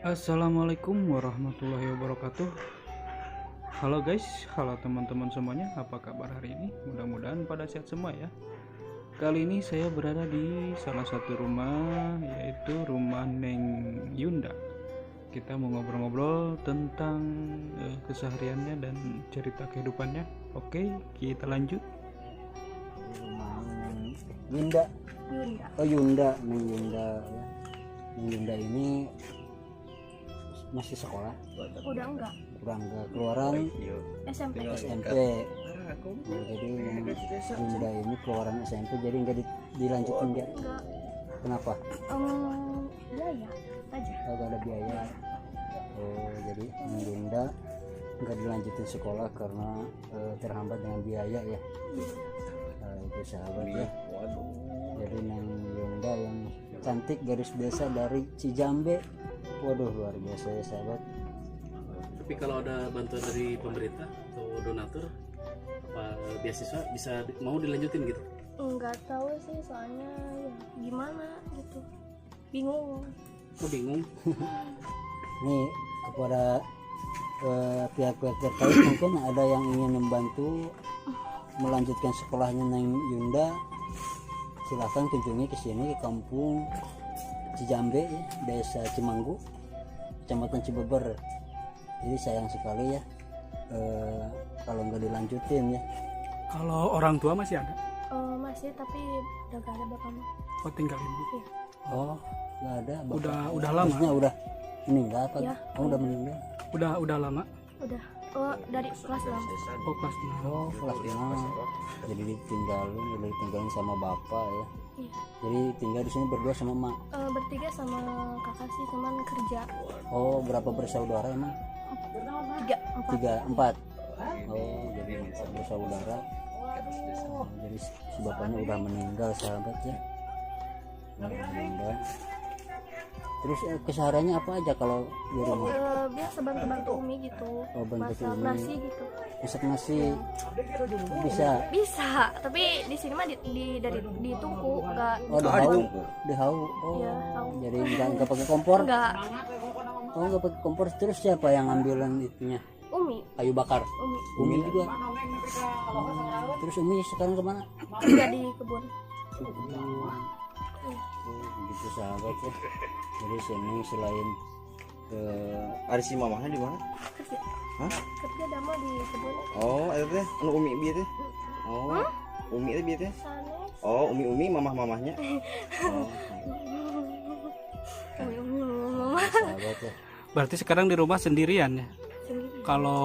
Assalamualaikum warahmatullahi wabarakatuh. Halo guys, halo teman-teman semuanya. Apa kabar hari ini? Mudah-mudahan pada sehat semua ya. Kali ini saya berada di salah satu rumah, yaitu rumah Neng Yunda. Kita mau ngobrol-ngobrol tentang kesehariannya dan cerita kehidupannya. Oke, kita lanjut. Rumah Neng Yunda. Yunda. Oh Yunda, Neng Yunda ya. Neng Yunda ini masih sekolah? Udah enggak. Udah enggak, keluaran SMP. SMP. Nah, jadi Neng Yunda ini keluaran SMP, jadi enggak dilanjutin enggak? Enggak. Kenapa? Biaya aja. Oh, enggak ada biaya. Oh, jadi Neng Yunda enggak dilanjutin sekolah karena terhambat dengan biaya ya. Nah, itu sahabat ya. Jadi Neng Yunda yang cantik gadis desa dari Cijambe. Waduh, luar biasa ya sahabat. Tapi kalau ada bantuan dari pemerintah atau donatur apa beasiswa bisa mau dilanjutin gitu? Enggak tahu sih, soalnya ya gimana gitu. Bingung. Kok bingung? Nih kepada pihak-pihak terkait mungkin ada yang ingin membantu melanjutkan sekolahnya Neng Yunda, silahkan kunjungi ke sini, ke kampung Cijambe ya, Desa Cimanggu, Kecamatan Cibeber. Jadi sayang sekali ya kalau nggak dilanjutin ya. Kalau orang tua masih ada? Masih, tapi udah gak ada bapaknya. Oh, tinggal ibu. Iya. Oh, nggak ada bapak. Udah lama. Maksudnya udah meninggal apa? Ya. Oh, udah meninggal. Udah lama. Udah. Oh, dari kelas 6. Oh, kelas 6. Oh, kelas 6. Jadi ditinggalin, udah ditinggalin sama bapak ya. Iya. Jadi tinggal di sini berdua sama emak. Bertiga sama kakak sih, cuman kerja. Oh, berapa bersaudara emang? 3, 4. 3, 4. Oh, jadi 4 bersaudara. Oh, jadi si bapaknya udah meninggal sahabat ya. Udah meninggal. Terus kesehariannya apa aja kalau di rumah? Biasa bantu-bantu Umi gitu. Oh, bantu masak Umi. Nasi gitu. Masak nasi. Bisa. Bisa, tapi di sini mah dari ditungku, enggak. Oh, di hawu. Oh. Ya, hawu. Jadi enggak pakai kompor? Enggak. Oh, enggak pakai kompor. Terus siapa yang ngambilin itunya? Umi. Kayu bakar. Umi. Umi juga. Terus Umi sekarang kemana? Kerja di kebun. Oh, begitu sahabat ya. Jadi sini selain ada si mamahnya di mana? Kerja. Hah? Kerja dama di kebun. Oh, itu teh anu Umi bieu teh. Oh. Hah? Umi teh bieu teh. Sanes. Oh, Umi-umi mamah-mamahnya. Oh. Umi-umi mamah. Sahabat ya. Berarti sekarang di rumah sendirian ya? Sendirian. Kalau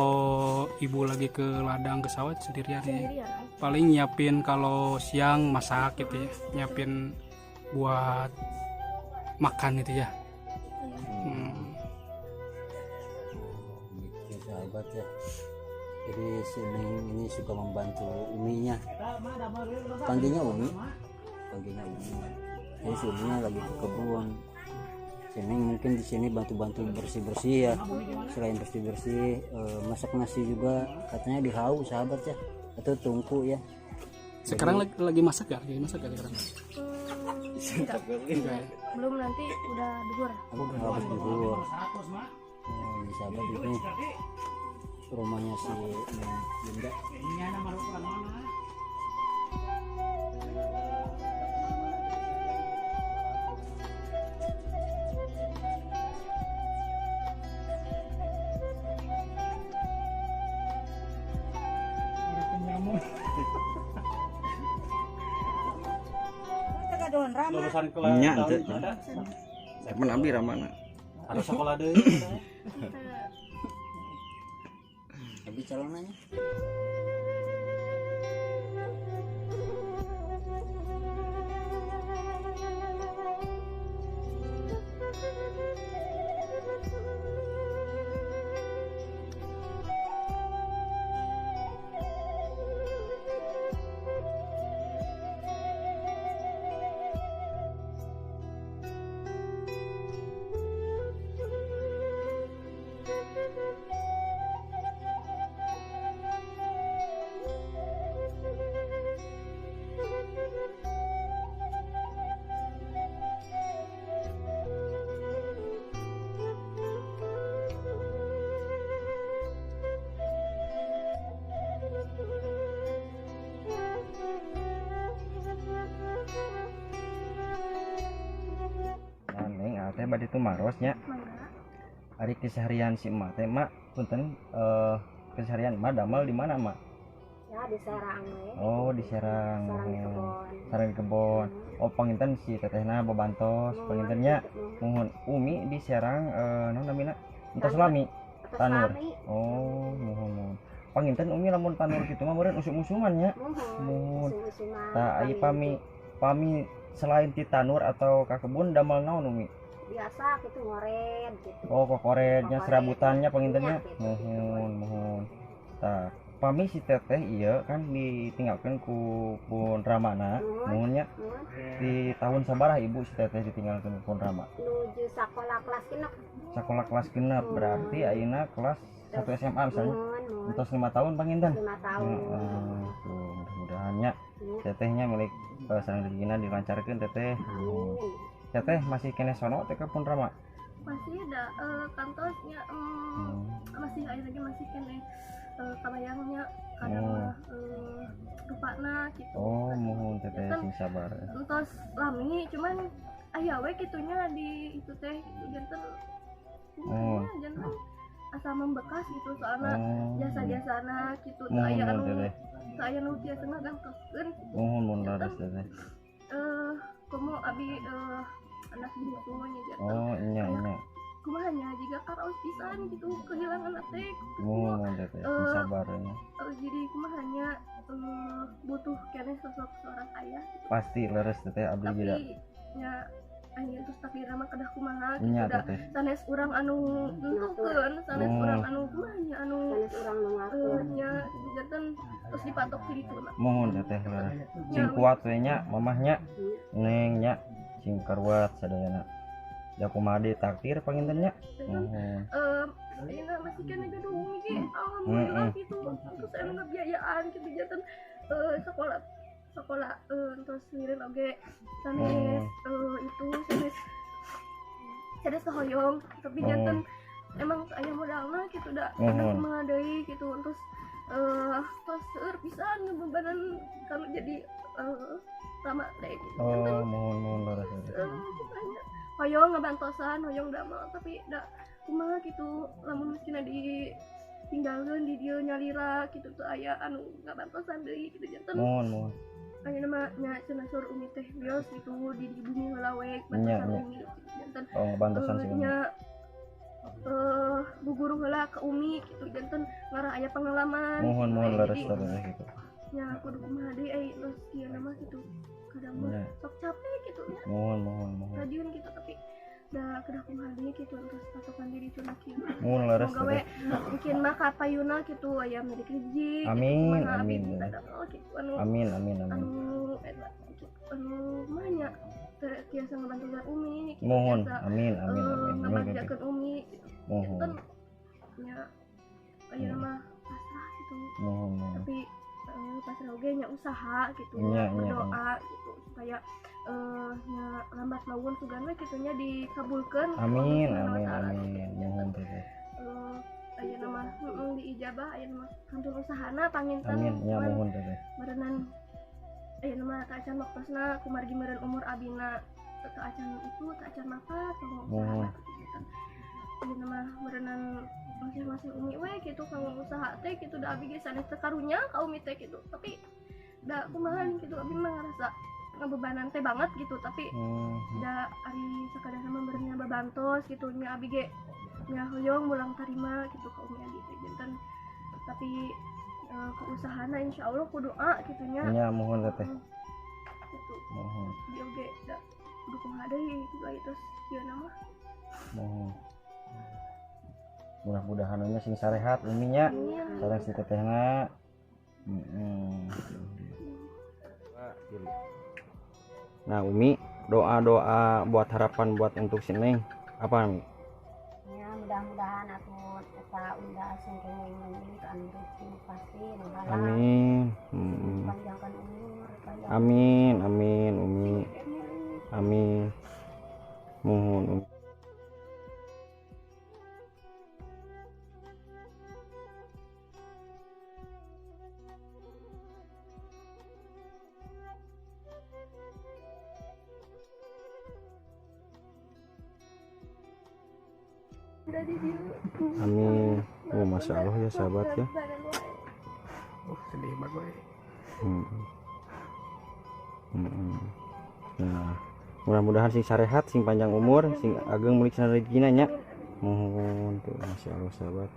ibu lagi ke ladang, ke sawah sendirian, sendirian ya. Paling nyiapin kalau siang masak gitu ya. Nyiapin buat makan itu ya. Gitu sahabat ya. Jadi si Neng ini suka membantu uminya. Panggilnya Umi. Panggilnya Umi. Jadi si Uminya lagi ke kebun. Si Neng mungkin di sini bantu-bantu bersih-bersih ya. Selain bersih-bersih, masak nasi juga katanya di hawu sahabat ya, atau tungku ya. Sekarang jadi, lagi masak ya? Lagi masak ya sekarang? Enggak. Enggak. Belum, nanti udah duhur. Udah habis duhur. Oh, ini sahabat ini rumahnya si Neng Yunda. Lulusan kelas nya ente. Temen abdi ramana. Ada sekolah deui. Abdi calonnya. teh bade tumaros nya. Mangga. Ari keseharian si emak teh mak punten keseharian emak damel di mana mak? Ya di Serang we. Oh di Serang. Sarang di kebon. Sarang di kebon. Oh panginten si tetehna babantos panginten nya. Muhun Umi di Serang naon namina? Entos lami. Tanur. Oh muhun muhun. Panginten Umi lamun tanur kitu mah meureun usum-usuman nya. Muhun. Tah ai pami selain ti tanur atau ka kebun damel naon Umi? Biasa gitu ngored gitu. Oh kokorednya serabutannya pangintennya. Muhun muhun. Tah pami si teteh iya kan ditinggalkan ku pun ramana muhunnya di tahun sabaraha ibu si teteh ditinggalkan ku pun rama? Nuju sekolah kelas genep. Sekolah kelas genep berarti ayeuna kelas 1 SMA misalnya. Entos 5 tahun panginten. 5 tahun. Tuh mudah-mudahannya tetehnya milik sareng rezekina dilancarkeun teteh. Teteh masih keneh sono teh ka pun rama? Masih ada kantosnya masih aya lagi masih keneh kabayangnya kadang mah rupana gitu. Oh muhun teteh sing sabar. Entos lami cuman aya we kitunya di itu teh gitu janten. Janten asa membekas gitu soalna jasa-jasana gitu teu aya anu teu aya nu tiasa ngagantoskeun gitu. Muhun muhun leres teteh. Komo abi anak bungsu nya janten. Oh nya nya. Kumaha nya jiga karaos pisan gitu kehilangan teh. Muhun teteh sing sabar nya. Jadi kumaha nya butuh keneh sosok seorang ayah gitu. Pasti leres teteh abdi juga. Tapi nya ayeuna terus takdirna mah kedah kumaha gitu da sanes urang anu nentukeun sanes urang anu kumaha nya anu sanes urang nu ngatur nya janten terus dipatok ti ditu. Muhun teteh leres. Sing kuat we nya mamahnya neng nya sing karuat sadayana. Da kumaha deui takdir panginten nya. Muhun. Ayeuna masih keneh gaduh umi ge alhamdulillah gitu. Terus anu ngabiayaan gitu janten sekolah sekolah terus ngirim oge sanes itu sanes sanes kahoyong tapi janten emang aya modalna gitu da kumaha deui gitu terus terus seueur pisan bebanan kalau jadi lama teh gitu. Oh muhun muhun leres. Hoyong ngabantosan hoyong damel tapi da kumaha gitu lamun miskina di tinggalkeun di dieu nyalira gitu teu aya anu ngabantosan deui gitu janten. Muhun muhun. Ayeuna mah nya cenah saur umi teh bios gitu di bumi heula we bantosan umi gitu janten. Oh bantosan sih. Nya bu guru heula ka umi gitu janten ngarah aya pengalaman. Muhun muhun leres leres gitu. Nya kudu kumaha deui ai terus kieu mah gitu. Kadang mah sok capek gitu nya. Muhun muhun muhun. Rajin gitu tapi da kedah kumaha deui gitu terus patokan diri tuna kieu. Muhun leres. Semoga we mungkin mah kapayuna gitu aya milik rezeki. Amin amin. Gitu anu amin amin amin. Anu eta gitu anu mah nya tiasa ngabantuan umi gitu. Muhun amin amin amin. Ngabahagiakeun umi gitu. Muhun. Nya ayeuna mah pasrah gitu. Muhun. Tapi pasrah oge nya usaha gitu, berdoa gitu supaya nya lambat laun sugan we kitu nya dikabulkeun. Amin amin amin. Muhun teteh. Ayeuna mah diijabah ayeuna mah kantun usahana panginten. Amin nya muhun teteh. Meureunan ayeuna mah teu acan waktosna kumargi meureun umur abina teu acan itu teu acan mapat kanggo usaha gitu. Ayeuna mah meureunan masih-masih umi we gitu kanggo usaha teh gitu da abi ge sanes teu karunya ka umi teh gitu tapi da kumaha gitu abi mah ngarasa ngabebanan teh banget gitu tapi da ari sakadar mah meureunnya babantos gitu nya abi ge nya hoyong mulang tarima gitu ka umi abi teh janten tapi keusahana insyaallah ku doa gitu nya nya muhun teteh gitu muhun abi oge da kudu kumaha deui gitu aya terus kieu mah muhun. Mudah-mudahan nya sing sarehat uminya sareng si tetehna. Nah Umi, doa-doa buat harapan buat untuk si Neng apa Umi? Ya mudah-mudahan atuh eta unda sing kenging milik anu rezeki pasti nu halal. Amin. Panjangkan umur, panjang. Amin amin Umi. Amin. Mohon Umi. Udah di dieu. Amin. Oh, masya Allah ya sahabat ya. Sedih banget. Nah, mudah-mudahan sing sarehat, sing panjang umur, sing ageng milik rezekina nya. Mohon tuh, masya Allah sahabat.